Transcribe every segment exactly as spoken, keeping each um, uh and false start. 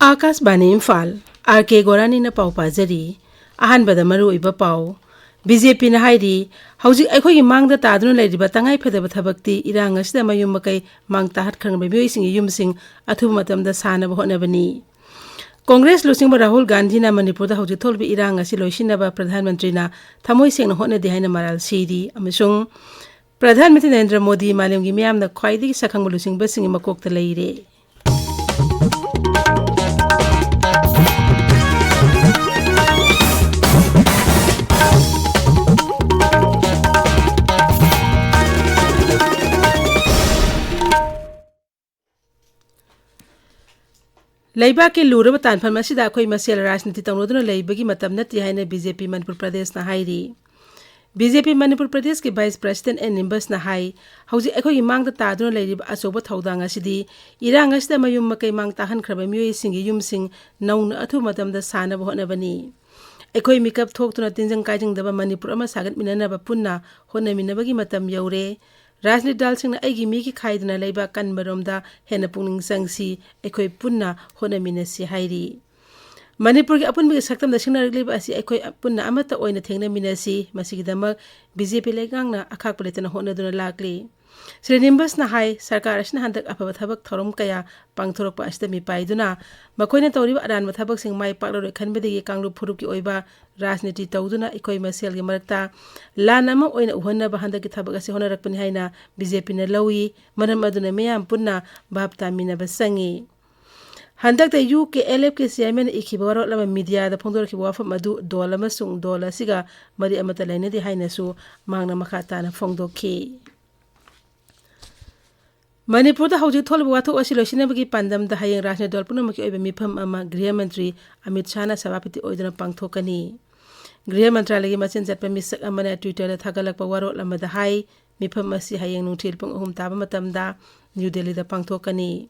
ꯑꯥꯀꯥꯁꯕꯥꯅꯤ Imphal, R ꯀꯦ ꯒꯣꯔꯥꯅꯤꯅ ꯄꯥꯎ ꯄꯥꯖꯔꯤ꯫ ꯑꯍꯥꯟꯕꯗ ꯃꯔꯨꯑꯣꯏꯕ ꯄꯥꯎ꯫ ꯕꯤ ꯖꯦ ꯄꯤꯅ ꯍꯥꯏꯔꯤ, ꯍꯧꯖꯤꯛ ꯑꯩꯈꯣꯏꯒꯤ ꯃꯥꯡꯗ ꯇꯥꯗꯨꯅ ꯂꯩꯔꯤꯕ ꯇꯉꯥꯏꯐꯗꯕ ꯊꯕꯛꯇꯤ ꯏꯔꯥꯡ ꯑꯁꯤꯗ ꯃꯌꯨꯝ ꯃꯀꯩ ꯃꯥꯡ ꯇꯥꯍꯟꯈ꯭ꯔꯕ ꯃꯤꯑꯣꯏꯁꯤꯡꯒꯤ ꯌꯨꯝꯁꯤꯡ ꯑꯊꯨꯕ ꯃꯇꯝꯗ ꯁꯥꯅꯕ ꯍꯣꯠꯅꯕꯅꯤ꯫ ꯀꯣꯡꯒ꯭ꯔꯦꯁ ꯂꯨꯆꯤꯡꯕ ꯔꯥꯍꯨꯜ ꯒꯥꯟꯙꯤꯅ ꯃꯅꯤꯄꯨꯔꯗ ꯍꯧꯖꯤꯛ ꯊꯣꯛꯂꯤꯕ ꯏꯔꯥꯡ ꯑꯁꯤ ꯂꯣꯏꯁꯤꯟꯅꯕ ꯄ꯭ꯔꯙꯥꯟ ꯃꯟꯇ꯭ꯔꯤꯅ ꯊꯃꯣꯏ ꯁꯦꯡꯅ ꯍꯣꯠꯅꯗꯦ ꯍꯥꯏꯅ ꯃꯔꯥꯜ ꯁꯤꯔꯤ ꯑꯃꯁꯨꯡ ꯄ꯭ꯔꯙꯥꯟ ꯃꯟꯇ꯭ꯔꯤ ꯅꯔꯦꯟꯗ꯭ꯔ ꯃꯣꯗꯤ ꯃꯥꯂꯦꯝꯒꯤ ꯃꯤꯌꯥꯝꯅ ꯈ꯭ꯋꯥꯏꯗꯒꯤ ꯁꯛꯈꯪꯕ ꯂꯨꯆꯤꯡꯕꯁꯤꯡꯒꯤ ꯃꯀꯣꯛꯇ ꯂꯩꯔꯦ꯫ ꯂꯩꯕꯥꯛꯀꯤ ꯂꯨꯔꯕ ꯇꯥꯟꯐꯝ ꯑꯁꯤꯗ ꯑꯩꯈꯣꯏ ꯃꯁꯦꯜ ꯔꯥꯖꯅꯤꯇꯤ ꯇꯧꯅꯗꯨꯅ ꯂꯩꯕꯒꯤ ꯃꯇꯝ ꯅꯠꯇꯦ ꯍꯥꯏꯅ ꯕꯤ ꯖꯦ ꯄꯤ ꯃꯅꯤꯄꯨꯔ ꯄ꯭ꯔꯗꯦꯁꯅ ꯍꯥꯏꯔꯤ꯫ ꯕꯤ ꯖꯦ ꯄꯤ ꯃꯅꯤꯄꯨꯔ ꯄ꯭ꯔꯗꯦꯁꯀꯤ ꯚꯥꯏꯁ ꯄ꯭ꯔꯁꯤꯗꯦꯟ ꯑꯦꯟ ꯅꯤꯝꯕꯁꯅ ꯍꯥꯏ, ꯍꯧꯖꯤꯛ ꯑꯩꯈꯣꯏꯒꯤ ꯃꯥꯡꯗ ꯇꯥꯗꯨꯅ ꯂꯩꯔꯤꯕ ꯑꯆꯧꯕ ꯊꯧꯗꯥꯡ ꯑꯁꯤꯗꯤ ꯏꯔꯥꯡ ꯑꯁꯤꯗ ꯃꯌꯨꯝ ꯃꯀꯩ ꯃꯥꯡ ꯇꯥꯍꯟꯈ꯭ꯔꯕ ꯃꯤꯑꯣꯏꯁꯤꯡꯒꯤ ꯌꯨꯝꯁꯤꯡ ꯅꯧꯅ ꯑꯊꯨꯕ ꯃꯇꯝꯗ ꯁꯥꯅꯕ ꯍꯣꯠꯅꯕꯅꯤ꯫ ꯑꯩꯈꯣꯏ ꯃꯤꯀꯞ ꯊꯣꯛꯇꯨꯅ ꯇꯤꯟꯖꯪ ꯀꯥꯏꯖꯪꯗꯕ ꯃꯅꯤꯄꯨꯔ ꯑꯃ ꯁꯥꯒꯠꯃꯤꯟꯅꯅꯕ ꯄꯨꯟꯅ ꯍꯣꯠꯅꯃꯤꯟꯅꯕꯒꯤ ꯃꯇꯝ ꯌꯧꯔꯦ꯫ ꯔꯥꯖꯅꯤꯇꯤ ꯗꯜꯁꯤꯡꯅ ꯑꯩꯒꯤ ꯃꯤꯒꯤ ꯈꯥꯏꯗꯨꯅ ꯂꯩꯕꯥꯛ ꯀꯟꯕꯔꯣꯝꯗ ꯍꯦꯟꯅ ꯄꯨꯛꯅꯤꯡ ꯆꯪꯁꯤ, ꯑꯩꯈꯣꯏ ꯄꯨꯟꯅ ꯍꯣꯠꯅꯃꯤꯟꯅꯁꯤ ꯍꯥꯏꯔꯤ꯫ ꯃꯅꯤꯄꯨꯔꯒꯤ ꯑꯄꯨꯟꯕꯒꯤ ꯁꯛꯇꯝꯗ ꯁꯤꯡꯅꯔꯛꯂꯤꯕ ꯑꯁꯤ ꯑꯩꯈꯣꯏ ꯄꯨꯟꯅ ꯑꯃꯠꯇ ꯑꯣꯏꯅ ꯊꯦꯡꯅꯃꯤꯟꯅꯁꯤ꯫ ꯃꯁꯤꯒꯤꯗꯃꯛ ꯕꯤ ꯖꯦ ꯄꯤ ꯂꯩꯉꯥꯛꯅ ꯑꯈꯥꯛꯄ ꯂꯩꯇꯅ ꯍꯣꯠꯅꯗꯨꯅ ꯂꯥꯛꯂꯤ꯫ ꯁ꯭ꯔꯤ ꯅꯤꯝꯕꯁꯅ ꯍꯥꯏ, ꯁꯔꯀꯥꯔ ꯑꯁꯤꯅ ꯍꯟꯗꯛ ꯑꯐꯕ ꯊꯕꯛ ꯊꯧꯔꯝ ꯀꯌꯥ ꯄꯥꯡꯊꯣꯔꯛꯄ ꯑꯁꯤꯗ ꯃꯤꯄꯥꯏꯗꯨꯅ ꯃꯈꯣꯏꯅ ꯇꯧꯔꯤꯕ ꯑꯔꯥꯟꯕ ꯊꯕꯛꯁꯤꯡ ꯃꯥꯏ ꯄꯥꯛꯂꯔꯣꯏ ꯈꯟꯕꯗꯒꯤ ꯀꯥꯡꯂꯨꯞ ꯐꯨꯔꯨꯞꯀꯤ ꯑꯣꯏꯕ ꯔꯥꯖꯅꯤꯇꯤ ꯇꯧꯗꯨꯅ ꯑꯩꯈꯣꯏ ꯃꯁꯦꯜꯒꯤ ꯃꯔꯛꯇ ꯂꯥꯟ ꯑꯃ ꯑꯣꯏꯅ ꯎꯍꯟꯅꯕ ꯍꯟꯗꯛꯀꯤ ꯊꯕꯛ ꯑꯁꯤ ꯍꯣꯠꯅꯔꯛꯄꯅꯤ ꯍꯥꯏꯅ ꯕꯤ ꯖꯦ ꯄꯤꯅ ꯂꯧꯏ꯫ ꯃꯔꯝ ꯑꯗꯨꯅ ꯃꯤꯌꯥꯝ ꯄꯨꯟꯅ ꯚꯥꯞ ꯇꯥꯃꯤꯟꯅꯕ ꯆꯪꯏ꯫ ꯍꯟꯗꯛꯇ ꯌꯨ ꯀꯦ ꯑꯦꯜ ꯑꯦꯐꯀꯤ ꯆꯤꯌꯥꯔꯃꯦꯟꯅ ꯏꯈꯤꯕ ꯋꯥꯔꯣꯜ ꯑꯃ ꯃꯤꯗꯤꯌꯥꯗ ꯐꯣꯡꯗꯣꯔꯛꯈꯤꯕ ꯋꯥꯐꯝ ꯑꯗꯨ ꯗꯣꯜ ꯑꯃꯁꯨꯡ ꯗꯣꯜ ꯑꯁꯤꯒ ꯃꯔꯤ ꯑꯃꯠꯇ ꯂꯩꯅꯗꯦ ꯍꯥꯏꯅꯁꯨ ꯃꯍꯥꯛꯅ ꯃꯈꯥ ꯇꯥꯅ ꯐꯣꯡꯗꯣꯛꯈꯤ꯫ ꯃꯅꯤꯄꯨꯔꯗ ꯍꯧꯖꯤꯛ ꯊꯣꯛꯂꯤꯕ ꯋꯥꯊꯣꯛ ꯑꯁꯤ ꯂꯣꯏꯁꯤꯟꯅꯕꯒꯤ ꯄꯥꯟꯗꯝꯗ ꯍꯌꯦꯡ ꯔꯥꯖꯅꯤꯇꯤ ꯗꯜ ꯄꯨꯝꯅꯃꯛꯀꯤ ꯑꯣꯏꯕ ꯃꯤꯐꯝ ꯑꯃ ꯒ꯭ꯔꯤꯍ ꯃꯟꯇ꯭ꯔꯤ ꯑꯃꯤꯠ ꯁꯥꯍꯅ ꯁꯚꯥꯄꯇꯤ ꯑꯣꯏꯗꯨꯅ ꯄꯥꯡꯊꯣꯛꯀꯅꯤ꯫ ꯒ꯭ꯔꯤꯍ ꯃꯟꯇ꯭ꯔꯥꯂꯌꯒꯤ ꯃꯆꯤꯟ ꯆꯠꯄ ꯃꯤꯁꯛ ꯑꯃꯅ Twitter-ꯗ ꯊꯥꯒꯠꯂꯛꯄ ꯋꯥꯔꯣꯜ ꯑꯃꯗ ꯍꯥꯏ, ꯃꯤꯐꯝ ꯑꯁꯤ ꯍꯌꯦꯡ ꯅꯨꯡꯊꯤꯜ ꯄꯨꯡ ꯑꯍꯨꯝ ꯇꯥꯕ ꯃꯇꯝꯗ ꯅ꯭ꯌꯨ ꯗꯦꯜꯂꯤꯗ ꯄꯥꯡꯊꯣꯛꯀꯅꯤ꯫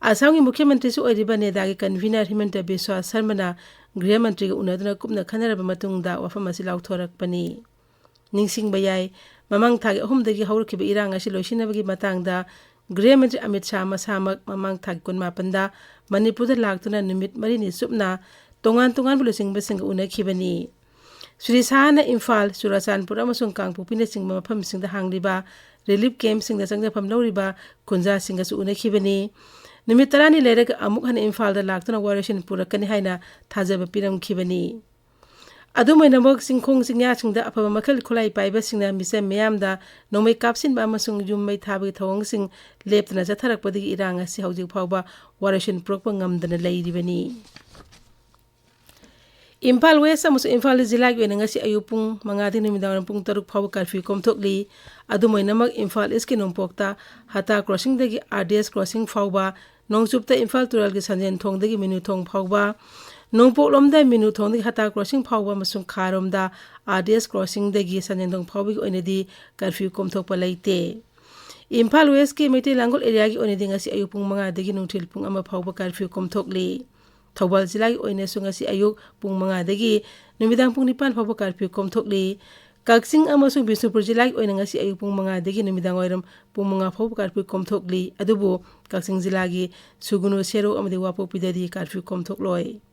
ꯑꯁꯥꯝꯒꯤ ꯃꯨꯈ꯭ꯌ ꯃꯟꯇ꯭ꯔꯤꯁꯨ ꯑꯣꯏꯔꯤꯕ ꯅꯦꯗꯥꯒꯤ convener ꯍꯤꯃꯟꯇ ꯕꯤꯁ꯭ꯋꯥ ꯁꯔꯃꯅ ꯒ꯭ꯔꯤꯍ ꯃꯟꯇ꯭ꯔꯤꯒ ꯎꯅꯗꯨꯅ ꯀꯨꯞꯅ ꯈꯟꯅꯔꯕ ꯃꯇꯨꯡꯗ ꯋꯥꯐꯝ ꯑꯁꯤ ꯂꯥꯎꯊꯣꯔꯛꯄꯅꯤ꯫ ꯅꯤꯡꯁꯤꯡꯕ ꯌꯥꯏ, ꯃꯃꯥꯡ ꯊꯥꯒꯤ ꯑꯍꯨꯝꯗꯒꯤ ꯍꯧꯔꯛꯈꯤꯕ ꯏꯔꯥꯡ ꯑꯁꯤ ꯂꯣꯏꯁꯤꯟꯅꯕꯒꯤ ꯃꯇꯥꯡꯗ ꯒ꯭ꯔꯤꯍ ꯃꯟꯇ꯭ꯔꯤ ꯑꯃꯤꯠ ꯁꯥꯍ ꯃꯁꯥꯃꯛ ꯃꯃꯥꯡ ꯊꯥꯒꯤ ꯀꯨꯟꯃꯥꯄꯟꯗ ꯃꯅꯤꯄꯨꯔꯗ ꯂꯥꯛꯇꯨꯅ ꯅꯨꯃꯤꯠ ꯃꯔꯤꯅꯤ ꯆꯨꯞꯅ ꯇꯣꯉꯥꯟ ꯇꯣꯉꯥꯟꯕ ꯂꯨꯆꯤꯡꯕꯁꯤꯡꯒ ꯎꯅꯈꯤꯕꯅꯤ꯫ ꯁ꯭ꯔꯤ ꯁꯥꯍꯅ ꯏꯝꯐꯥꯜ, ꯆꯨꯔꯥꯆꯥꯟꯄꯨꯔ ꯑꯃꯁꯨꯡ ꯀꯥꯡꯄꯣꯛꯄꯤꯅꯆꯤꯡꯕ ꯃꯐꯝꯁꯤꯡꯗ ꯍꯥꯡꯂꯤꯕ relief campꯁꯤꯡꯗ ꯆꯪꯖꯐꯝ ꯂꯧꯔꯤꯕ ꯈꯨꯟꯖꯥꯁꯤꯡꯒꯁꯨ ꯎꯅꯈꯤꯕꯅꯤ꯫ ꯅꯨꯃꯤꯠ ꯇꯔꯥꯅꯤ ꯂꯩꯔꯒ ꯑꯃꯨꯛ ꯍꯟꯅ ꯏꯝꯐꯥꯜꯗ ꯂꯥꯛꯇꯨꯅ ꯋꯥꯔꯣꯏꯁꯤꯟ ꯄꯨꯔꯛꯀꯅꯤ ꯍꯥꯏꯅ ꯊꯥꯖꯕ ꯄꯤꯔꯝꯈꯤꯕꯅꯤ꯫ ꯑꯗꯨꯝ ꯑꯣꯏꯅꯃꯛ, ꯆꯤꯡꯈꯣꯡ ꯆꯤꯡꯌꯥꯁꯤꯡꯗ ꯑꯐꯕ ꯃꯈꯜ ꯈꯨꯠꯂꯥꯏ ꯄꯥꯏꯕꯁꯤꯡꯅ ꯃꯤꯆꯝ ꯃꯤꯌꯥꯝꯗ ꯅꯣꯡꯃꯩ ꯀꯥꯞꯁꯤꯟꯕ ꯑꯃꯁꯨꯡ ꯌꯨꯝ ꯃꯩ ꯊꯥꯕꯒꯤ ꯊꯧꯑꯣꯡꯁꯤꯡ ꯂꯦꯞꯇꯅ ꯆꯠꯊꯔꯛꯄꯗꯒꯤ ꯏꯔꯥꯡ ꯑꯁꯤ ꯍꯧꯖꯤꯛ ꯐꯥꯎꯕ ꯋꯥꯔꯣꯏꯁꯤꯟ ꯄꯨꯔꯛꯄ ꯉꯝꯗꯅ ꯂꯩꯔꯤꯕꯅꯤ꯫ ꯏꯝꯐꯥꯜ ꯋꯦꯁ ꯑꯃꯁꯨꯡ ꯏꯝꯐꯥꯜ ꯏꯁ ꯖꯤꯂꯥꯒꯤ ꯑꯣꯏꯅ ꯉꯁꯤ ꯑꯌꯨꯛ ꯄꯨꯡ ꯃꯉꯥꯗꯒꯤ ꯅꯨꯃꯤꯗꯥꯡꯋꯥꯏꯔꯝ ꯄꯨꯡ ꯇꯔꯨꯛ ꯐꯥꯎꯕ ꯀꯥꯔꯐ꯭ꯌꯨ ꯀꯣꯝꯊꯣꯛꯂꯤ꯫ ꯑꯗꯨꯝ ꯑꯣꯏꯅꯃꯛ, ꯏꯝꯐꯥꯜ ꯏꯁꯀꯤ ꯅꯣꯡꯄꯣꯛꯇ ꯍꯇꯥ ꯀ꯭ꯔꯣꯁꯤꯡꯗꯒꯤ ꯑꯥꯔ ꯗꯤ ꯑꯦꯁ ꯀ꯭ꯔꯣꯁꯤꯡ ꯐꯥꯎꯕ, ꯅꯣꯡꯆꯨꯞꯇ ꯏꯝꯐꯥꯜ ꯇꯨꯔꯦꯜꯒꯤ ꯁꯟꯖꯦꯟ ꯊꯣꯡꯗꯒꯤ ꯃꯤꯅꯨ ꯊꯣꯡ ꯐꯥꯎꯕ, ꯅꯣꯡꯄꯣꯛꯂꯣꯝꯗ ꯃꯤꯅꯨ ꯊꯣꯡꯗꯒꯤ ꯍꯇꯥ ꯀ꯭ꯔꯣꯁꯤꯡ ꯐꯥꯎꯕ ꯑꯃꯁꯨꯡ ꯈꯥꯔꯣꯝꯗ ꯑꯥꯔ ꯗꯤ ꯑꯦꯁ ꯀ꯭ꯔꯣꯁꯤꯡꯗꯒꯤ ꯁꯟꯖꯦꯟ ꯊꯣꯡ ꯐꯥꯎꯕꯒꯤ ꯑꯣꯏꯅꯗꯤ ꯀꯥꯔꯐ꯭ꯌꯨ ꯀꯣꯝꯊꯣꯛꯄ ꯂꯩꯇꯦ꯫ ꯏꯝꯐꯥꯜ ꯋꯦꯁꯀꯤ ꯃꯩꯇꯩ ꯂꯥꯡꯒꯣꯜ ꯑꯦꯔꯤꯌꯥꯒꯤ ꯑꯣꯏꯅꯗꯤ ꯉꯁꯤ ꯑꯌꯨꯛ ꯄꯨꯡ ꯃꯉꯥꯗꯒꯤ ꯅꯨꯡꯊꯤꯜ ꯄꯨꯡ ꯑꯃ ꯐꯥꯎꯕ ꯀꯥꯔꯐ꯭ꯌꯨ ꯀꯣꯝꯊꯣꯛꯂꯤ꯫ ꯊꯧꯕꯥꯜ ꯖꯤꯂꯥꯒꯤ ꯑꯣꯏꯅꯁꯨ ꯉꯁꯤ ꯑꯌꯨꯛ ꯄꯨꯡ ꯃꯉꯥꯗꯒꯤ ꯅꯨꯃꯤꯗꯥꯡ ꯄꯨꯡ ꯅꯤꯄꯥꯟ ꯐꯥꯎꯕ ꯀꯥꯔꯐ꯭ꯌꯨ ꯀꯣꯝꯊꯣꯛꯂꯤ꯫ ꯀꯛꯆꯤꯡ ꯑꯃꯁꯨꯡ ꯕꯤꯁꯅꯨꯄꯨꯔ ꯖꯤꯂꯥꯒꯤ ꯑꯣꯏꯅ ꯉꯁꯤ ꯑꯌꯨꯛ ꯄꯨꯡ ꯃꯉꯥꯗꯒꯤ ꯅꯨꯃꯤꯗꯥꯡ ꯋꯥꯏꯔꯝ ꯄꯨꯡ ꯃꯉꯥ ꯐꯥꯎꯕ ꯀꯥꯔꯐ꯭ꯌꯨ ꯀꯣꯝꯊꯣꯛꯂꯤ꯫ ꯑꯗꯨꯕꯨ ꯀꯛꯆꯤꯡ ꯖꯤꯂꯥꯒꯤ ꯁꯨꯒꯨꯅꯨ, ꯁꯦꯔꯧ ꯑꯃꯗꯤ ꯋꯥꯄꯣꯛꯄꯤꯗꯗꯤ ꯀꯥꯔꯐ꯭ꯌꯨ ꯀꯣꯝꯊꯣꯛꯂꯣꯏ꯫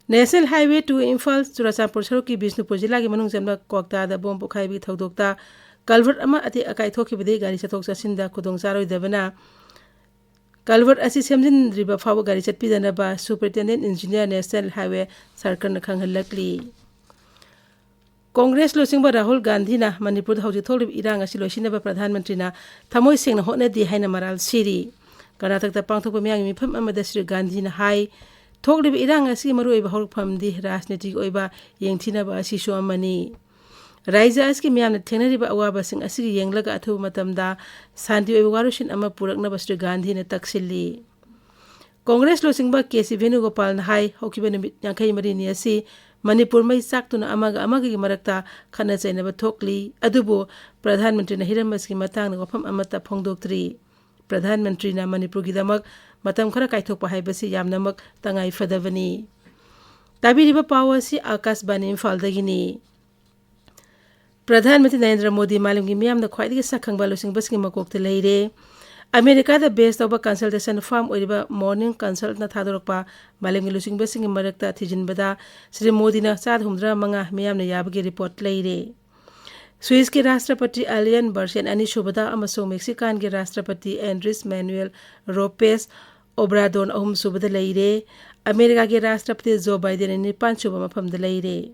National Highway two Imphal Churachandpur ꯁꯔꯨꯛꯀꯤ ꯕꯤꯁꯅꯨꯄꯨꯔ ꯖꯤꯂꯥꯒꯤ ꯃꯅꯨꯡ ꯆꯟꯕ ꯀ꯭ꯋꯥꯛꯇꯥꯗ ꯕꯣꯝ ꯄꯣꯈꯥꯏꯕꯒꯤ ꯊꯧꯗꯣꯛꯇ culvert ꯑꯃ ꯑꯇꯦꯛ ꯑꯀꯥꯏ ꯊꯣꯛꯈꯤꯕꯗꯒꯤ ꯒꯥꯔꯤ ꯆꯠꯊꯣꯛ ꯆꯠꯁꯤꯟꯗ ꯈꯨꯗꯣꯡ ꯆꯥꯔꯣꯏꯗꯕꯅ culvert ꯑꯁꯤ ꯁꯦꯝꯖꯤꯟꯗ꯭ꯔꯤꯕ ꯐꯥꯎꯕ ꯒꯥꯔꯤ ꯆꯠꯄꯤꯗꯅꯕ Superintendent Engineer National Highway ꯁꯔꯀꯥꯔꯅ ꯈꯪꯍꯜꯂꯛꯂꯤ꯫ ꯀꯣꯡꯒ꯭ꯔꯦꯁ ꯂꯨꯆꯤꯡꯕ ꯔꯥꯍꯨꯜ ꯒꯥꯟꯙꯤꯅ ꯃꯅꯤꯄꯨꯔꯗ ꯍꯧꯖꯤꯛ ꯊꯣꯛꯂꯤꯕ ꯏꯔꯥꯡ ꯑꯁꯤ ꯂꯣꯏꯁꯤꯟꯅꯕ ꯄ꯭ꯔꯙꯥꯟ ꯃꯟꯇ꯭ꯔꯤꯅ ꯊꯃꯣꯏ ꯁꯦꯡꯅ ꯍꯣꯠꯅꯗꯦ ꯍꯥꯏꯅ ꯃꯔꯥꯜ ꯁꯤꯔꯤ꯫ ꯀꯔꯅꯥꯇꯀꯇ ꯄꯥꯡꯊꯣꯛꯄ ꯃꯤꯌꯥꯝꯒꯤ ꯃꯤꯐꯝ ꯑꯃꯗ ꯁ꯭ꯔꯤ ꯒꯥꯟꯙꯤꯅ ꯍꯥꯏ, ꯊꯣꯛꯂꯤꯕ ꯏꯔꯥꯡ ꯑꯁꯤꯒꯤ ꯃꯔꯨꯑꯣꯏꯕ ꯍꯧꯔꯛꯐꯝꯗꯤ ꯔꯥꯖꯅꯤꯇꯤꯒꯤ ꯑꯣꯏꯕ ꯌꯦꯡꯊꯤꯅꯕ ꯑꯁꯤꯁꯨ ꯑꯃꯅꯤ꯫ ꯔꯥꯏꯖ꯭ꯌ ꯑꯁꯤꯒꯤ ꯃꯤꯌꯥꯝꯅ ꯊꯦꯡꯅꯔꯤꯕ ꯑꯋꯥꯕꯁꯤꯡ ꯑꯁꯤꯒꯤ ꯌꯦꯡꯂꯒ ꯑꯊꯨꯕ ꯃꯇꯝꯗ ꯁꯥꯟꯇꯤ ꯑꯣꯏꯕ ꯋꯥꯔꯣꯏꯁꯤꯟ ꯑꯃ ꯄꯨꯔꯛꯅꯕ ꯁ꯭ꯔꯤ ꯒꯥꯟꯙꯤꯅ ꯇꯛꯁꯤꯜꯂꯤ꯫ ꯀꯣꯡꯒ꯭ꯔꯦꯁ ꯂꯨꯆꯤꯡꯕ ꯀꯦ ꯁꯤ ꯚꯦꯅꯨꯒꯣꯄꯥꯜꯅ ꯍꯥꯏ, ꯍꯧꯈꯤꯕ ꯅꯨꯃꯤꯠ ꯌꯥꯡꯈꯩ ꯃꯔꯤꯅꯤ ꯑꯁꯤ ꯃꯅꯤꯄꯨꯔ ꯃꯩ ꯆꯥꯛꯇꯨꯅ ꯑꯃꯒ ꯑꯃꯒꯒꯤ ꯃꯔꯛꯇ ꯈꯠꯅ ꯆꯩꯅꯕ ꯊꯣꯛꯂꯤ, ꯑꯗꯨꯕꯨ ꯄ꯭ꯔꯙꯥꯟ ꯃꯟꯇ꯭ꯔꯤꯅ ꯍꯤꯔꯝ ꯑꯁꯤꯒꯤ ꯃꯇꯥꯡꯗ ꯋꯥꯐꯝ ꯑꯃꯠꯇ ꯐꯣꯡꯗꯣꯛꯇ꯭ꯔꯤ꯫ ꯄ꯭ꯔꯙꯥꯟ ꯃꯟꯇ꯭ꯔꯤꯅ ꯃꯅꯤꯄꯨꯔꯒꯤꯗꯃꯛ ꯃꯇꯝ ꯈꯔ ꯀꯥꯏꯊꯣꯛꯄ ꯍꯥꯏꯕꯁꯤ ꯌꯥꯝꯅꯃꯛ ꯇꯉꯥꯏ ꯐꯗꯕꯅꯤ꯫ ꯇꯥꯕꯤꯔꯤꯕ ꯄꯥꯎ ꯑꯁꯤ ꯑꯀꯥꯁꯕꯥꯅꯤ ꯏꯝꯐꯥꯜꯗꯒꯤꯅꯤ꯫ ꯄ꯭ꯔꯙꯥꯟ ꯃꯟꯇ꯭ꯔꯤ ꯅꯔꯦꯟꯗ꯭ꯔ ꯃꯣꯗꯤ ꯃꯥꯂꯦꯝꯒꯤ ꯃꯤꯌꯥꯝꯅ ꯈ꯭ꯋꯥꯏꯗꯒꯤ ꯁꯛꯈꯪꯕ ꯂꯨꯆꯤꯡꯕꯁꯤꯡꯒꯤ ꯃꯀꯣꯛꯇ ꯂꯩꯔꯦ꯫ ꯑꯃꯦꯔꯤꯀꯥꯗ ꯕꯦꯁ ꯇꯧꯕ ꯀꯟꯁꯜꯇꯦꯁꯟ ꯐꯥꯔꯝ ꯑꯣꯏꯔꯤꯕ ꯃꯣꯔꯅꯤꯡ ꯀꯟꯁꯜꯅ ꯊꯥꯗꯣꯔꯛꯄ ꯃꯥꯂꯦꯝꯒꯤ ꯂꯨꯆꯤꯡꯕꯁꯤꯡꯒꯤ ꯃꯔꯛꯇ ꯊꯤꯖꯤꯟꯕꯗ ꯁ꯭ꯔꯤ ꯃꯣꯗꯤꯅ ꯆꯥꯗ ꯍꯨꯝꯗ꯭ꯔꯥ ꯃꯉꯥ ꯃꯤꯌꯥꯝꯅ ꯌꯥꯕꯒꯤ ꯔꯤꯄꯣꯔꯠ ꯂꯩꯔꯦ꯫ ꯁ꯭ꯋꯤꯁꯀꯤ ꯔꯥꯁꯇ꯭ꯔꯄꯇꯤ ꯑꯂꯤꯌꯟ ꯕꯔꯁꯦꯟ ꯑꯅꯤꯁꯨꯕꯗ ꯑꯃꯁꯨꯡ ꯃꯦꯛꯁꯤꯀꯥꯟꯒꯤ ꯔꯥꯁꯇ꯭ꯔꯄꯇꯤ ꯑꯦꯟꯗ꯭ꯔꯤꯁ ꯃꯦꯅꯨꯑꯦꯜ ꯔꯣꯄꯦꯁ ꯑꯣꯕ꯭ꯔꯥꯗꯣꯟ ꯑꯍꯨꯝꯁꯨꯕꯗ ꯂꯩꯔꯦ꯫ ꯑꯃꯦꯔꯤꯀꯥꯒꯤ ꯔꯥꯁꯇ꯭ꯔꯄꯇꯤ ꯖꯣ ꯕꯥꯏꯗꯦꯟ ꯅꯤꯄꯥꯟꯁꯨꯕ ꯃꯐꯝꯗ ꯂꯩꯔꯦ꯫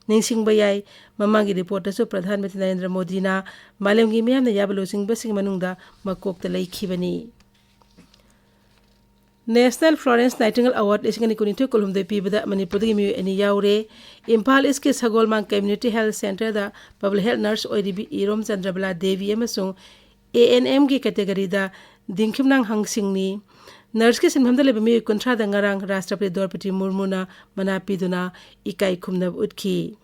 ꯅꯤꯡꯁꯤꯡꯕ ꯌꯥꯏ, ꯃꯃꯥꯡꯒꯤ ꯔꯤꯄꯣꯔꯠꯇꯁꯨ ꯄ꯭ꯔꯙꯥꯟ ꯃꯟꯇ꯭ꯔꯤ ꯅꯔꯦꯟꯗ꯭ꯔ ꯃꯣꯗꯤꯅ ꯃꯥꯂꯦꯝꯒꯤ ꯃꯤꯌꯥꯝꯅ ꯌꯥꯕ ꯂꯨꯆꯤꯡꯕꯁꯤꯡꯒꯤ ꯃꯅꯨꯡꯗ ꯃꯀꯣꯛꯇ ꯂꯩꯈꯤꯕꯅꯤ꯫ ꯅꯦꯁꯅꯦꯜ ꯐ꯭ꯂꯣꯔꯦꯟꯁ ꯅꯥꯏꯇꯤꯡꯒꯦꯜ ꯑꯦꯋꯥꯔꯗ ꯂꯤꯁꯤꯡ ꯑꯅꯤ ꯀꯨꯟꯅꯤꯊꯣꯏ ꯀꯨꯟꯍꯨꯝꯗꯣꯏ ꯄꯤꯕꯗ ꯃꯅꯤꯄꯨꯔꯗꯒꯤ ꯃꯤꯑꯣꯏ ꯑꯅꯤ ꯌꯥꯎꯔꯦ꯫ ꯏꯝꯐꯥꯜ ꯏꯁꯀꯤ ꯁꯒꯣꯜꯃꯥꯡ ꯀꯝꯃ꯭ꯌꯨꯅꯤꯇꯤ ꯍꯦꯜꯊ ꯁꯦꯟꯇꯔꯗ ꯄꯕ꯭ꯂꯤꯛ ꯍꯦꯜꯊ ꯅꯔꯁ ꯑꯣꯏꯔꯤꯕꯤ ꯏꯔꯣꯝ ꯆꯟꯗ꯭ꯔꯕꯂꯥ ꯗꯦꯕꯤ ꯑꯃꯁꯨꯡ ꯑꯦ ꯑꯦꯟ ꯑꯦꯝꯒꯤ ꯀꯦꯇꯦꯒꯔꯤꯗ ꯗꯤꯡꯈꯤꯝꯅꯥꯡ ꯍꯪꯁꯤꯡꯅꯤ꯫ ꯅꯔꯁꯀꯤ ꯁꯤꯟꯐꯝꯗ ꯂꯩꯕ ꯃꯤꯑꯣꯏ ꯀꯨꯟꯊ꯭ꯔꯥꯗ ꯉꯔꯥꯡ ꯔꯥꯁꯇ꯭ꯔꯄꯇꯤ ꯗ꯭ꯔꯧꯄꯗꯤ ꯃꯨꯔꯃꯨꯅ ꯃꯅꯥ ꯄꯤꯗꯨꯅ ꯏꯀꯥꯏ ꯈꯨꯝꯅꯕ ꯎꯠꯈꯤ꯫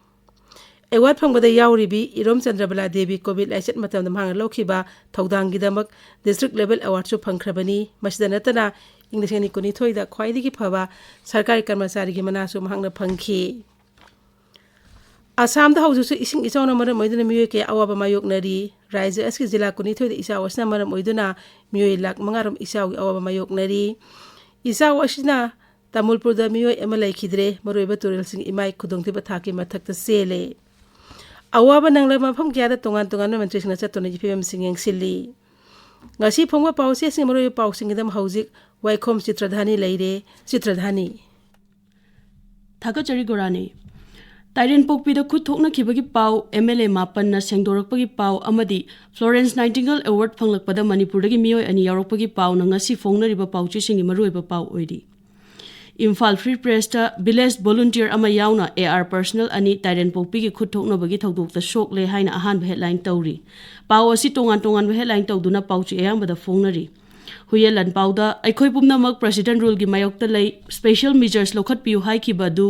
ꯑꯦꯋꯥꯔꯗ ꯐꯪꯕꯗ ꯌꯥꯎꯔꯤꯕꯤ ꯏꯔꯣꯝ ꯆꯟꯗ꯭ꯔꯕꯂꯥ ꯗꯦꯕꯤ ꯀꯣꯚꯤꯗ ꯂꯥꯏꯆꯠ ꯃꯇꯝꯗ ꯃꯍꯥꯛꯅ ꯂꯧꯈꯤꯕ ꯊꯧꯗꯥꯡꯒꯤꯗꯃꯛ ꯗꯤꯁꯇ꯭ꯔꯤꯛ ꯂꯦꯚꯦꯜ ꯑꯦꯋꯥꯔꯗꯁꯨ ꯐꯪꯈ꯭ꯔꯕꯅꯤ꯫ ꯃꯁꯤꯗ ꯅꯠꯇꯅ ꯏꯪ ꯂꯤꯁꯤꯡ ꯑꯅꯤ ꯀꯨꯟꯅꯤꯊꯣꯏꯗ ꯈ꯭ꯋꯥꯏꯗꯒꯤ ꯐꯕ ꯁꯔꯀꯥꯔꯤ ꯀꯔꯃꯆꯥꯔꯤꯒꯤ ꯃꯅꯥꯁꯨ ꯃꯍꯥꯛꯅ ꯐꯪꯈꯤ꯫ ꯑꯁꯥꯝꯗ ꯍꯧꯖꯤꯛꯁꯨ ꯏꯁꯤꯡ ꯏꯆꯥꯎꯅ ꯃꯔꯝ ꯑꯣꯏꯗꯨꯅ ꯃꯤꯑꯣꯏ ꯀꯌꯥ ꯑꯋꯥꯕ ꯃꯥꯌꯣꯛꯅꯔꯤ꯫ ꯔꯥꯖ꯭ꯌ ꯑꯁꯤꯒꯤ ꯖꯤꯂꯥ ꯀꯨꯟꯅꯤꯊꯣꯏꯗ ꯏꯆꯥꯎ ꯑꯁꯤꯅ ꯃꯔꯝ ꯑꯣꯏꯗꯨꯅ ꯃꯤꯑꯣꯏ ꯂꯥꯈ ꯃꯉꯥ ꯔꯣꯝ ꯏꯆꯥꯎꯒꯤ ꯑꯋꯥꯕ ꯃꯥꯌꯣꯛꯅꯔꯤ꯫ ꯏꯆꯥꯎ ꯑꯁꯤꯅ ꯇꯥꯃꯨꯜꯄꯨꯔꯗ ꯃꯤꯑꯣꯏ ꯑꯃ ꯂꯩꯈꯤꯗ꯭ꯔꯦ꯫ ꯃꯔꯨꯑꯣꯏꯕ ꯇꯨꯔꯦꯜꯁꯤꯡ ꯏꯃꯥꯏ ꯈꯨꯗꯣꯡꯊꯤꯕ ꯊꯥꯛꯀꯤ ꯃꯊꯛꯇ ꯆꯦꯜꯂꯦ꯫ ꯑꯋꯥꯕ ꯅꯪꯂꯕ ꯃꯐꯝ ꯀꯌꯥꯗ ꯇꯣꯉꯥꯟ ꯇꯣꯉꯥꯟꯕ ꯃꯟꯇ꯭ꯔꯤꯁꯤꯡꯅ ꯆꯠꯇꯨꯅ ꯐꯤꯕꯝꯁꯤꯡ ꯌꯦꯡꯁꯤꯜꯂꯤ꯫ ꯉꯁꯤ ꯐꯣꯡꯕ ꯄꯥꯎꯆꯦꯁꯤꯡ ꯃꯔꯨꯑꯣꯏꯕ ꯄꯥꯎꯁꯤꯡꯒꯤꯗꯃꯛ ꯍꯧꯖꯤꯛ ꯋꯥꯏꯈꯣꯝ ꯆꯤꯇ꯭ꯔꯙꯥꯅꯤ ꯂꯩꯔꯦ꯫ ꯆꯤꯇ꯭ꯔꯙꯥꯅꯤ꯫ ꯊꯥꯒꯠꯆꯔꯤ ꯒꯣꯔꯥꯅꯤ꯫ ꯇꯥꯏꯔꯦꯟꯄꯣꯛꯄꯤꯗ ꯈꯨꯠ ꯊꯣꯛꯅꯈꯤꯕꯒꯤ ꯄꯥꯎ, ꯑꯦꯝ ꯑꯦꯜ ꯑꯦ ꯃꯥꯄꯟꯅ ꯁꯦꯡꯗꯣꯔꯛꯄꯒꯤ ꯄꯥꯎ ꯑꯃꯗꯤ ꯐ꯭ꯂꯣꯔꯦꯟꯁ ꯅꯥꯏꯇꯤꯡꯒꯦꯜ ꯑꯦꯋꯥꯔꯗ ꯐꯪꯂꯛꯄꯗ ꯃꯅꯤꯄꯨꯔꯗꯒꯤ ꯃꯤꯑꯣꯏ ꯑꯅꯤ ꯌꯥꯎꯔꯛꯄꯒꯤ ꯄꯥꯎꯅ ꯉꯁꯤ ꯐꯣꯡꯅꯔꯤꯕ ꯄꯥꯎꯆꯦꯁꯤꯡꯒꯤ ꯃꯔꯨꯑꯣꯏꯕ ꯄꯥꯎ ꯑꯣꯏꯔꯤ꯫ ꯏꯝꯐꯥꯜ ꯐ꯭ꯔꯤ ꯄ꯭ꯔꯦꯁꯇ ꯚꯤꯂꯦꯖ ꯚꯣꯂꯨꯟꯇꯤꯌꯔ ꯑꯃ ꯌꯥꯎꯅ ꯑꯦ ꯑꯥꯔ ꯄꯔꯁꯅꯦꯜ ꯑꯅꯤ ꯇꯥꯏꯔꯦꯟꯄꯣꯛꯄꯤꯒꯤ ꯈꯨꯠ ꯊꯣꯛꯅꯕꯒꯤ ꯊꯧꯗꯣꯛꯇ ꯁꯣꯛꯂꯦ ꯍꯥꯏꯅ ꯑꯍꯥꯟꯕ ꯍꯦꯗꯂꯥꯏꯟ ꯇꯧꯔꯤ꯫ ꯄꯥꯎ ꯑꯁꯤ ꯇꯣꯉꯥꯟ ꯇꯣꯉꯥꯟꯕ ꯍꯦꯗꯂꯥꯏꯟ ꯇꯧꯗꯨꯅ ꯄꯥꯎꯆꯦ ꯑꯌꯥꯝꯕꯗ ꯐꯣꯡꯅꯔꯤ꯫ ꯍꯨꯌꯦꯟ ꯂꯥꯟꯄꯥꯎꯗ ꯑꯩꯈꯣꯏ ꯄꯨꯝꯅꯃꯛ ꯄ꯭ꯔꯁꯤꯗꯦꯟ ꯔꯨꯜꯒꯤ ꯃꯥꯌꯣꯛꯇ ꯂꯩ, ꯁ꯭ꯄꯦꯁꯤꯌꯦꯜ ꯃꯤꯖꯔꯁ ꯂꯧꯈꯠꯄꯤꯌꯨ ꯍꯥꯏꯈꯤꯕ ꯑꯗꯨ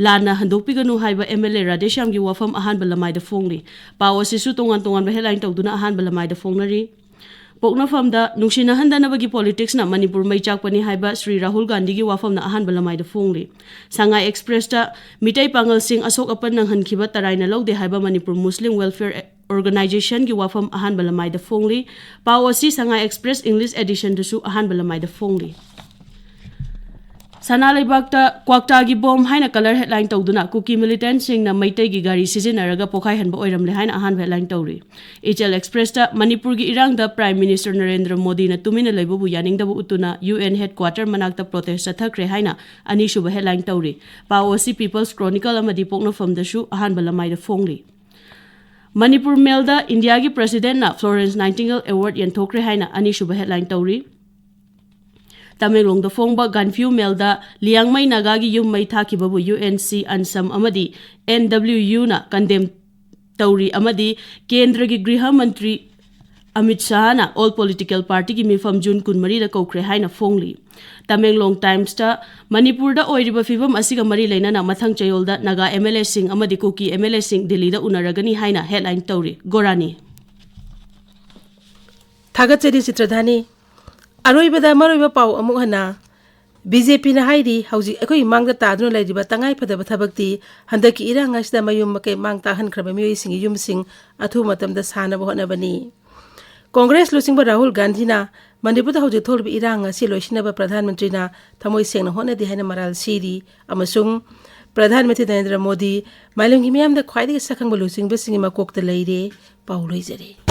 ꯂꯥꯟꯅ ꯍꯟꯗꯣꯛꯄꯤꯒꯅꯨ ꯍꯥꯏꯕ ꯑꯦꯝ ꯑꯦꯜ ꯑꯦ ꯔꯥꯙꯦꯁ꯭ꯌꯥꯝꯒꯤ ꯋꯥꯐꯝ ꯑꯍꯥꯟꯕ ꯂꯃꯥꯏꯗ ꯐꯣꯡꯂꯤ꯫ ꯄꯥꯎ ꯑꯁꯤꯁꯨ ꯇꯣꯉꯥꯟ ꯇꯣꯉꯥꯟꯕ ꯍꯦꯗꯂꯥꯏꯟ ꯇꯧꯗꯨꯅ ꯑꯍꯥꯟꯕ ꯂꯃꯥꯏꯗ ꯐꯣꯡꯅꯔꯤ꯫ ꯄꯣꯛꯅꯐꯝꯗ ꯅꯨꯡꯁꯤꯅꯍꯟꯗꯅꯕꯒꯤ ꯄꯣꯂꯤꯇꯤꯛꯁꯅ ꯃꯅꯤꯄꯨꯔ ꯃꯩ ꯆꯥꯛꯄꯅꯤ ꯍꯥꯏꯕ ꯁ꯭ꯔꯤ ꯔꯥꯍꯨꯜ ꯒꯥꯟꯙꯤꯒꯤ ꯋꯥꯐꯝꯅ ꯑꯍꯥꯟꯕ ꯂꯃꯥꯏꯗ ꯐꯣꯡꯂꯤ꯫ ꯁꯉꯥꯏ ꯑꯦꯛꯁꯄ꯭ꯔꯦꯁꯇ ꯃꯤꯇꯩ ꯄꯥꯉꯜꯁꯤꯡ ꯑꯁꯣꯛ ꯑꯄꯟ ꯅꯪꯍꯟꯈꯤꯕ ꯇꯔꯥꯏꯅ ꯂꯧꯗꯦ ꯍꯥꯏꯕ ꯃꯅꯤꯄꯨꯔ ꯃꯨꯁꯂꯤꯝ ꯋꯦꯜꯐꯤꯌꯔ ꯑꯣꯔꯒꯅꯥꯏꯖꯦꯁꯟꯒꯤ ꯋꯥꯐꯝ ꯑꯍꯥꯟꯕ ꯂꯃꯥꯏꯗ ꯐꯣꯡꯂꯤ꯫ ꯄꯥꯎ ꯑꯁꯤ ꯁꯉꯥꯏ ꯑꯦꯛꯁꯄ꯭ꯔꯦꯁ ꯏꯪꯂꯤꯁ ꯑꯦꯗꯤꯁꯟꯗꯁꯨ ꯑꯍꯥꯟꯕ ꯂꯃꯥꯏꯗ ꯐꯣꯡꯂꯤ꯫ ꯁꯅꯥ ꯂꯩꯕꯥꯛꯇ ꯀ꯭ꯋꯥꯛꯇꯥꯒꯤ ꯕꯣꯝ ꯍꯥꯏꯅ ꯀꯂꯔ ꯍꯦꯗꯂꯥꯏꯟ ꯇꯧꯗꯨꯅ ꯀꯨꯀꯤ ꯃꯤꯂꯤꯇꯦꯟꯠꯁꯤꯡꯅ ꯃꯩꯇꯩꯒꯤ ꯒꯥꯔꯤ ꯁꯤꯖꯤꯟꯅꯔꯒ ꯄꯣꯈꯥꯏꯍꯟꯕ ꯑꯣꯏꯔꯝꯂꯦ ꯍꯥꯏꯅ ꯑꯍꯥꯟꯕ ꯍꯦꯗꯂꯥꯏꯟ ꯇꯧꯔꯤ꯫ ꯏꯆꯦꯜ ꯑꯦꯛꯁꯄ꯭ꯔꯦꯁꯇ ꯃꯅꯤꯄꯨꯔꯒꯤ ꯏꯔꯥꯡꯗ ꯄ꯭ꯔꯥꯏꯝ ꯃꯤꯅꯤꯁꯇꯔ ꯅꯔꯦꯟꯗ꯭ꯔ ꯃꯣꯗꯤꯅ ꯇꯨꯃꯤꯟꯅ ꯂꯩꯕꯕꯨ ꯌꯥꯅꯤꯡꯗꯕ ꯎꯠꯇꯨꯅ ꯌꯨ ꯑꯦꯟ ꯍꯦꯗꯀ꯭ꯋꯥꯇꯔ ꯃꯅꯥꯛꯇ ꯄ꯭ꯔꯣꯇꯦꯁ ꯆꯠꯊꯈ꯭ꯔꯦ ꯍꯥꯏꯅ ꯑꯅꯤꯁꯨꯕ ꯍꯦꯗꯂꯥꯏꯟ ꯇꯧꯔꯤ꯫ ꯄꯥꯎ ꯑꯁꯤ ꯄꯤꯄꯜꯁ ꯀ꯭ꯔꯣꯅꯤꯀꯜ ꯑꯃꯗꯤ ꯄꯣꯛꯅꯐꯝꯗꯁꯨ ꯑꯍꯥꯟꯕ ꯂꯃꯥꯏꯗ ꯐꯣꯡꯂꯤ꯫ ꯃꯅꯤꯄꯨꯔ ꯃꯦꯜꯗ ꯏꯟꯗꯤꯌꯥꯒꯤ ꯄ꯭ꯔꯁꯤꯗꯦꯟꯠꯅ ꯐ꯭ꯂꯣꯔꯦꯟꯁ ꯅꯥꯏꯇꯤꯡꯒꯦꯜ ꯑꯦꯋꯥꯔꯗ ꯌꯦꯟꯊꯣꯛꯈ꯭ꯔꯦ ꯍꯥꯏꯅ ꯑꯅꯤꯁꯨꯕ ꯍꯦꯗꯂꯥꯏꯟ ꯇꯧꯔꯤ꯫ ꯇꯃꯦꯡꯂꯣꯡꯗ ꯐꯣꯡꯕ ꯒꯥꯟꯐ꯭ꯌꯨ ꯃꯦꯜꯗ ꯂꯤꯌꯥꯡꯃꯩ ꯅꯥꯒꯥꯒꯤ ꯌꯨꯝ ꯃꯩ ꯊꯥꯈꯤꯕꯕꯨ ꯌꯨ ꯑꯦꯟ ꯁꯤ ꯑꯟꯁꯝ ꯑꯃꯗꯤ ꯑꯦꯟ ꯗꯕ꯭ꯂꯤꯎ ꯌꯨꯅ ꯀꯟꯗꯦꯝ ꯇꯧꯔꯤ ꯑꯃꯗꯤ ꯀꯦꯟꯗ꯭ꯔꯒꯤ ꯒ꯭ꯔꯤꯍ ꯃꯟꯇ꯭ꯔꯤ ꯑꯃꯤꯠ ꯁꯥꯍꯅ ꯑꯣꯜ ꯄꯣꯂꯤꯇꯤꯀꯦꯜ ꯄꯥꯔꯇꯤꯒꯤ ꯃꯤꯐꯝ ꯖꯨꯟ ꯀꯨꯟꯃꯔꯤꯗ ꯀꯧꯈ꯭ꯔꯦ ꯍꯥꯏꯅ ꯐꯣꯡꯂꯤ꯫ ꯇꯃꯦꯡꯂꯣꯡ ꯇꯥꯏꯝꯁꯇ ꯃꯅꯤꯄꯨꯔꯗ ꯑꯣꯏꯔꯤꯕ ꯐꯤꯕꯝ ꯑꯁꯤꯒ ꯃꯔꯤ ꯂꯩꯅꯅ ꯃꯊꯪ ꯆꯌꯣꯜꯗ ꯅꯥꯒꯥ ꯑꯦꯝ ꯑꯦꯜ ꯑꯦꯁꯤꯡ ꯑꯃꯗꯤ ꯀꯨꯀꯤ ꯑꯦꯝ ꯑꯦꯜ ꯑꯦꯁꯤꯡ ꯗꯤꯜꯂꯤꯗ ꯎꯅꯔꯒꯅꯤ ꯍꯥꯏꯅ ꯍꯦꯗꯂꯥꯏꯟ ꯇꯧꯔꯤ꯫ ꯒꯣꯔꯥꯅꯤ꯫ ꯊꯥꯒꯠꯆꯔꯤ ꯆꯤꯇ꯭ꯔꯙꯥꯅꯤ꯫ ꯑꯔꯣꯏꯕꯗ ꯃꯔꯨꯑꯣꯏꯕ ꯄꯥꯎ ꯑꯃꯨꯛ ꯍꯟꯅ꯫ ꯕꯤ ꯖꯦ ꯄꯤꯅ ꯍꯥꯏꯔꯤ, ꯍꯧꯖꯤꯛ ꯑꯩꯈꯣꯏꯒꯤ ꯃꯥꯡꯗ ꯇꯥꯗꯨꯅ ꯂꯩꯔꯤꯕ ꯇꯉꯥꯏ ꯐꯗꯕ ꯊꯕꯛꯇꯤ ꯍꯟꯗꯛꯀꯤ ꯏꯔꯥꯡ ꯑꯁꯤꯗ ꯃꯌꯨꯝ ꯃꯀꯩ ꯃꯥꯡ ꯇꯥꯛꯍꯟꯈ꯭ꯔꯕ ꯃꯤꯑꯣꯏꯁꯤꯡꯒꯤ ꯌꯨꯝꯁꯤꯡ ꯑꯊꯨꯕ ꯃꯇꯝꯗ ꯁꯥꯅꯕ ꯍꯣꯠꯅꯕꯅꯤ꯫ ꯀꯣꯡꯒ꯭ꯔꯦꯁ ꯂꯨꯆꯤꯡꯕ ꯔꯥꯍꯨꯜ ꯒꯥꯟꯙꯤꯅ ꯃꯅꯤꯄꯨꯔꯗ ꯍꯧꯖꯤꯛ ꯊꯣꯛꯂꯤꯕ ꯏꯔꯥꯡ ꯑꯁꯤ ꯂꯣꯏꯁꯤꯟꯅꯕ ꯄ꯭ꯔꯙꯥꯟ ꯃꯟꯇ꯭ꯔꯤꯅ ꯊꯃꯣꯏ ꯁꯦꯡꯅ ꯍꯣꯠꯅꯗꯦ ꯍꯥꯏꯅ ꯃꯔꯥꯜ ꯁꯤꯔꯤ ꯑꯃꯁꯨꯡ ꯄ꯭ꯔꯙꯥꯟ ꯃꯟꯇ꯭ꯔꯤ ꯅꯔꯦꯟꯗ꯭ꯔ ꯃꯣꯗꯤ ꯃꯥꯂꯦꯝꯒꯤ ꯃꯤꯌꯥꯝꯗ ꯈ꯭ꯋꯥꯏꯗꯒꯤ ꯁꯛꯈꯪꯕ ꯂꯨꯆꯤꯡꯕꯁꯤꯡꯒꯤ ꯃꯀꯣꯛꯇ ꯂꯩꯔꯦ꯫ ꯄꯥꯎ ꯂꯣꯏꯖꯔꯦ꯫